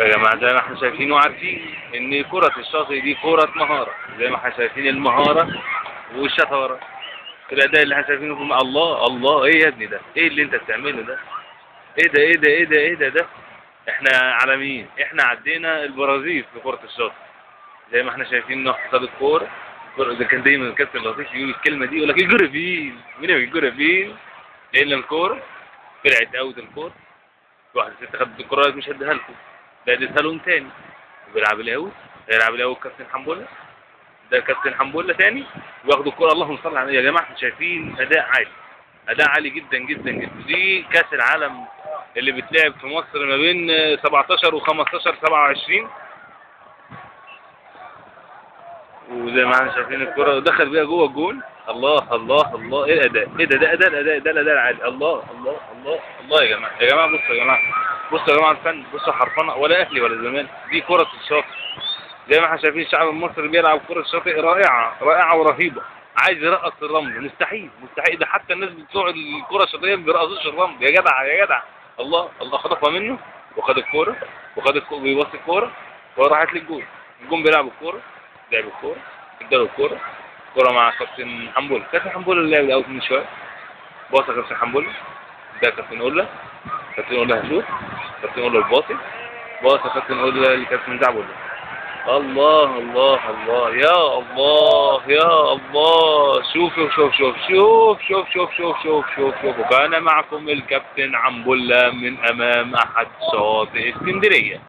يا جماعة زي ما احنا شايفين وعارفين ان كرة الشاطئ دي كرة مهارة، زي ما احنا شايفين المهارة والشطارة، الأداء اللي احنا شايفينه في الله الله، ايه يا ابني ده؟ ايه اللي انت بتعمله ده؟ ايه ده ايه ده ايه ده ايه ده ده؟ احنا عالميين، احنا عدينا البرازيل في كرة الشاطئ. زي ما احنا شايفين انه خد الكورة، ده كان دايما الكابتن لطيف يقول الكلمة دي، يقول لك الكورة فين؟ مين الكورة فين؟ لأن الكورة طلعت out الكورة، واحد ست خدت الكورة مش هديها لكم، ده اديتها لهم تاني. بيلعب ال out، هيلعب ال out كابتن حنبله، ده كابتن حنبله تاني وياخدوا الكورة. اللهم صل على النبي. يا جماعة احنا شايفين اداء عالي، اداء عالي جدا جدا جدا. دي كاس العالم اللي بتلعب في مصر ما بين 17 و15 27. وزي ما احنا شايفين الكرة دخل بيها جوه الجول. الله الله الله، ايه الاداء؟ ايه ده؟ ده الاداء، ده الاداء العالي. الله الله الله الله يا جماعة، يا جماعة بصوا يا جماعة، بصوا يا جماعة الفن، بصوا حرفنه، ولا اهلي ولا زمالك، دي كرة الشاطئ. زي ما احنا شايفين الشعب المصري بيلعب كرة شاطئ رائعة رائعة ورهيبه، عايز يرقص الرمل، مستحيل مستحيل، ده حتى الناس بتوع الكرة الشاطئيه ما بيرقصوش الرمل. يا جدع يا جدع، الله الله، خطفها منه وخد الكورة، وخد الكورة بيباصي الكورة وراحت للجول. الجون بيلعب الكورة، لعب الكورة، اداله الكورة، كورة مع كابتن حنبله، كابتن حنبله اللي لعب ال out من شوية، باصة كابتن حنبله، ده كابتن قلة، كابتن قلة هشوط، كابتن قلة الباصي، باصة كابتن قلة لكابتن زعبله. الله الله الله، يا الله يا الله، شوف شوف شوف شوف شوف شوف شوف شوف شوف شوف. وكان معكم الكابتن حنبله من امام احد شواطئ اسكندرية.